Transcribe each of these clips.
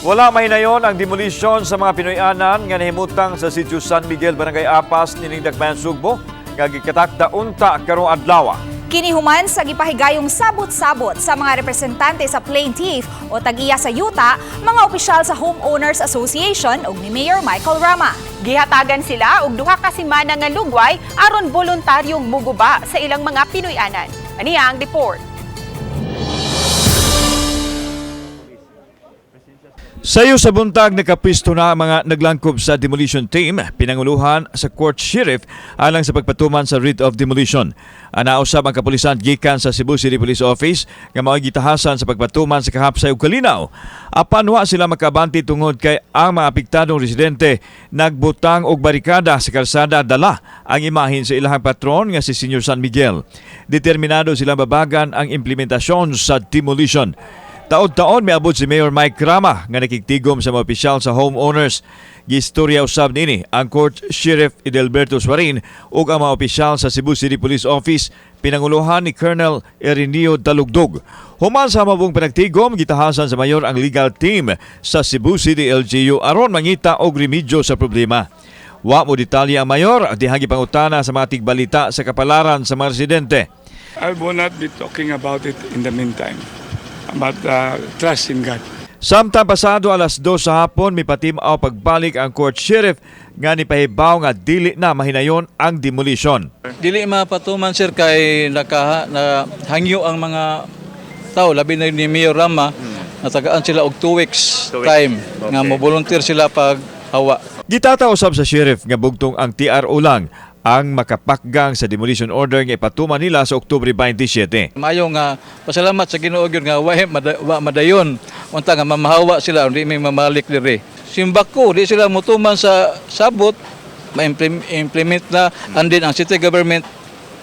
Wala mahinayon ang demolition sa mga Pinoy-anan nga nahimutang sa Sitio San Miguel, Barangay Apas, nining Dakbayan Sugbo, nga gikatakda unta karong adlaw. Kini human sa gipahigayong sabot-sabot sa mga representante sa plaintiff o tag-iya sa yuta, mga opisyal sa Homeowners Association ug ni Mayor Michael Rama. Gihatagan sila og 2 ka semana nga lugway aron voluntaryong muguba sa ilang mga Pinoy-anan. Aniya ang report. Sayo sa buntag, nakapisto na ang mga naglangkob sa demolition team, pinanguluhan sa court sheriff alang sa pagpatuman sa writ of demolition. Ana usab ang kapulisan gikan sa Cebu City Police Office nga mao'y gitahasan sa pagpatuman sa kahapsay ug kalinaw. Apan wa sila makaabante tungod kay ang mga apektadong residente nagbutang og barikada sa kalsada dala ang imahin sa ilahang patron nga si Senior San Miguel. Determinado silang babagan ang implementasyon sa demolition. Taod-taon miabot si Mayor Mike Rama nga nakigtigom sa mga opisyal sa homeowners. Gistorya usab nini ang Court Sheriff Edelberto Suarin ug ang mga opisyal sa Cebu City Police Office, pinanguluhan ni Colonel Erineo Dalugdog. Human sa mabong panagtigom, gitahasan sa mayor ang legal team sa Cebu City LGU aron mangita og remedyo sa problema. Wa mo detalye ang mayor dihang gipangutana sa mga tigbalita sa kapalaran sa mga residente. I will not be talking about it in the meantime, but trust in God. Samtang pasado alas 2 sa hapon, mipatimaw pagbalik ang court sheriff nga nipahibaw nga dili na mahinayon ang demolition. Dili mapatuman, sir, kay nakaha na hangyo ang mga tao, labi na ni Mayor Rama, natagaan sila og 2 weeks time nga mo volunteer sila pag hawa. Gitataw usab sa sheriff nga bugtong ang TRO lang ang makapakgang sa demolition order nga ipatuman nila sa Oktubre 27. Maayo nga pasalamat sa Ginoo gyud nga wa madayon unta nga mamahawa sila, hindi may mamalik diri. Simbako di sila mutuman sa sabot, ma-implement na, and then ang city government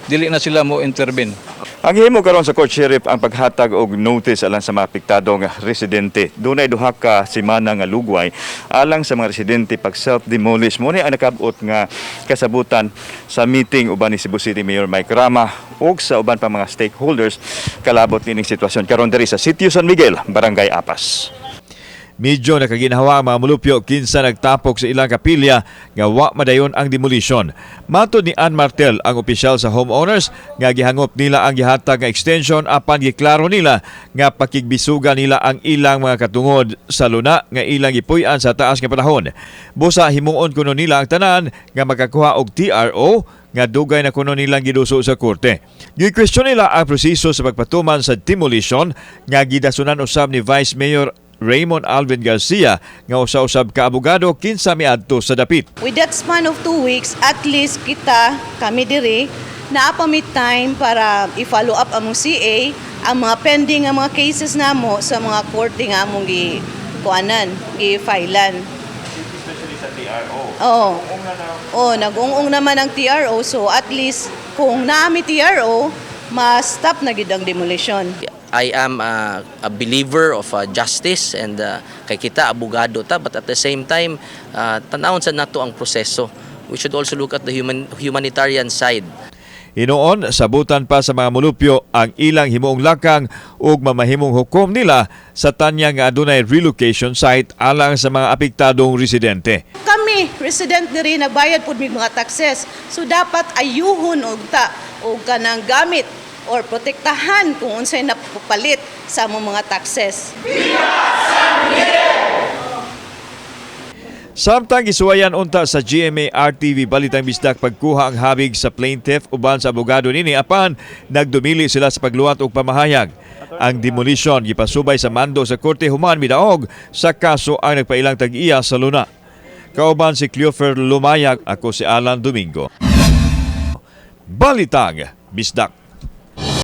dili na sila mo intervene. Ang himo karon sa court sheriff ang paghatag og notice alang sa mga apektadong residente. Dunay 2 ka semana nga lugway alang sa mga residente pag self-demolish. Mo ni ang nakabot nga kasabutan sa meeting uban ni Cebu City Mayor Mike Rama ug sa uban pa mga stakeholders kalabot nining sitwasyon karon diri sa Sitio San Miguel, Barangay Apas. Medyo nakaginhawa ang mga mulupyo kinsa nagtapok sa ilang kapilya nga wa madayon ang demolition. Matod ni Ann Martel, ang opisyal sa homeowners, nga gihangop nila ang gihatag nga extension apan giklaro nila nga pakigbisuga nila ang ilang mga katungod sa luna nga ilang gipuy-an sa taas nga panahon. Busa himuon kuno nila ang tanan nga makakuha og TRO nga dugay na kuno nilang giduso sa korte. Gi-question nila ang proseso sa pagpatuman sa demolition nga gidasunan usab ni Vice Mayor Raymond Alvin Garcia nga usa-usab ka abogado kinsa miadto sa dapit. With that span of 2 weeks, at least kita, kami diri, naa pa mi time para i-follow up among CA, ang mga pending nga mga cases namo sa mga korte nga among gi kuanan, gi-filean. Especially sa TRO. Oo. Oh, nag-ung naman ang TRO, so at least kung naa mi TRO, ma-stop na gid ang demolition. I am a believer of justice and kay kita abogado ta, but at the same time tan-awon sa nato ang proseso. We should also look at the humanitarian side. Hinuon, sabutan pa sa mga mulupyo ang ilang himuong lakang ug mamahimong hukom nila sa tanya nga adunay relocation site alang sa mga apektadong residente. Kami, resident diri, nagbayad pud mig mga taxes. So dapat ayuhon og ta og kanang gamit or protektahan kung unsay napapalit sa among mga taxes. Samtang gisuwayan unta sa GMA RTV Balitang Bisdak pagkuha ang habig sa plaintiff uban sa abogado nini apan nagdumili sila sa pagluwat og pamahayag. Ang demolition gipasubay sa mando sa korte human midaog sa kaso ang nagpailang tag-iya sa luna. Kauban si Cleofer Lumayag, ako si Alan Domingo. Balitang Bisdak.